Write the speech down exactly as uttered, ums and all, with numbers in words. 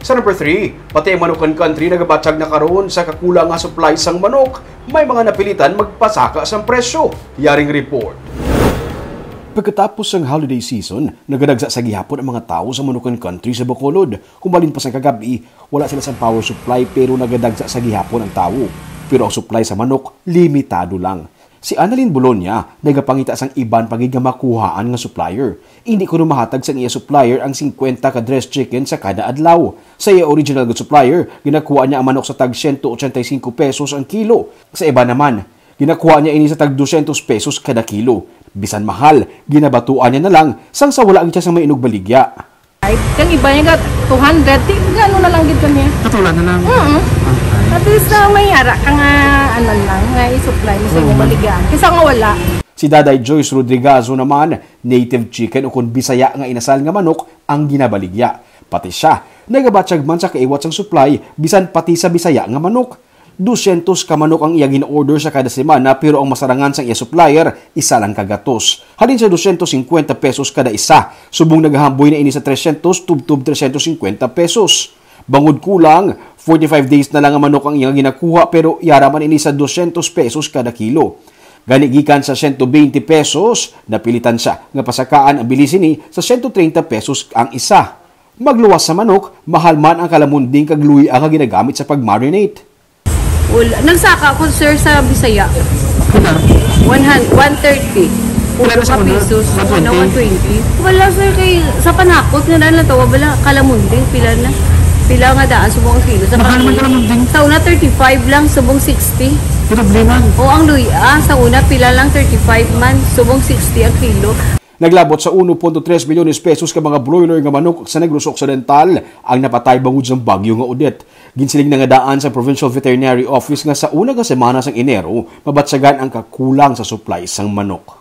Sa number three, pati ang Manukan Country nagabatyag na karon sa kakulang nga supply sang manok. May mga napilitan magpasaka sang presyo. Yaring report. Pagkatapos sang holiday season, nagadagsa sa gihapon ang mga tawo sa Manukan Country sa Bacolod. Kung balin pa sang kagabi, wala sila sang power supply pero nagadagsa sa gihapon ang tawo. Pero ang supply sa manok, limitado lang. Si Annalyn Bolonia nagapangita sang iban pa gid nga makuhaan nga supplier. Hindi kuno mahatag sang iya supplier ang fifty ka dressed chicken sa kada adlaw. Sa iya original nga supplier, ginakuha niya ang manok sa tag siyento ochenta y singko pesos ang kilo. Sa iba naman, ginakuha niya ini sa tag dosyentos pesos kada kilo. Bisan mahal, ginabatuan niya na lang sang sa wala gid siya sa may inugbaligya. Kang iba niya gat two hundred, di gano na lang gid kami. Katulad na lang. Mm. Okay. At least na may ara ka nga, ano lang, nga i-supply mo sa Oo, imong man. Baligya. Kaysa nga wala. Si Daday Joyce Rodrigazo naman, native chicken o kon Bisaya nga inasal nga manok ang ginabaligya. Pati siya, nagabatyag man sa kaiwat sang supply, bisan pati sa Bisaya nga manok. Dosyentos ka manok ang iya gin-order sa kada semana, pero ang masarangan sang iya supplier, isa lang ka gatos. Halin sa dosyentos singkwenta pesos kada isa, subong nagahamboy na ini sa tresyentos tubtob tresyentos singkwenta pesos. Bangod kulang, forty-five days na lang ang manok ang iya ginakuha, pero yara man ini sa dosyentos pesos kada kilo. Gani gikan sa siyento bente pesos, napilitan siya nga pasakaan ang bili sini sa siyento treinta pesos ang isa. Magluwas sa manok, mahal man ang kalamunding kag luy-a nga ginagamit sa pag-marinate. Wala. Nagsaka ko, sir, sa Bisaya. Pila? One hundred, one thirty. Pila na sa Uno ka una? Pesos. One twenty? Una, one twenty. Wala, sir, kay sa panakot nga daan natawa, wala, kalamunding, pila na. Pila nga daan, subong ang kilo. Sa Mahal man pag-, kalamunding. Sa una, thirty-five lang, subong sixty. Pero problema. O, ang luya, sa una, pila lang, thirty-five man, subong sixty ang kilo. Naglabot sa uno punto tres milyones pesos ka mga broiler nga manok sa Negros Occidental ang napatay bangod sang bagyo nga Odette. Ginsiling na nga daan sa Provincial Veterinary Office nga sa una nga semana sang Enero, mabatyagan ang kakulang sa supply sang manok.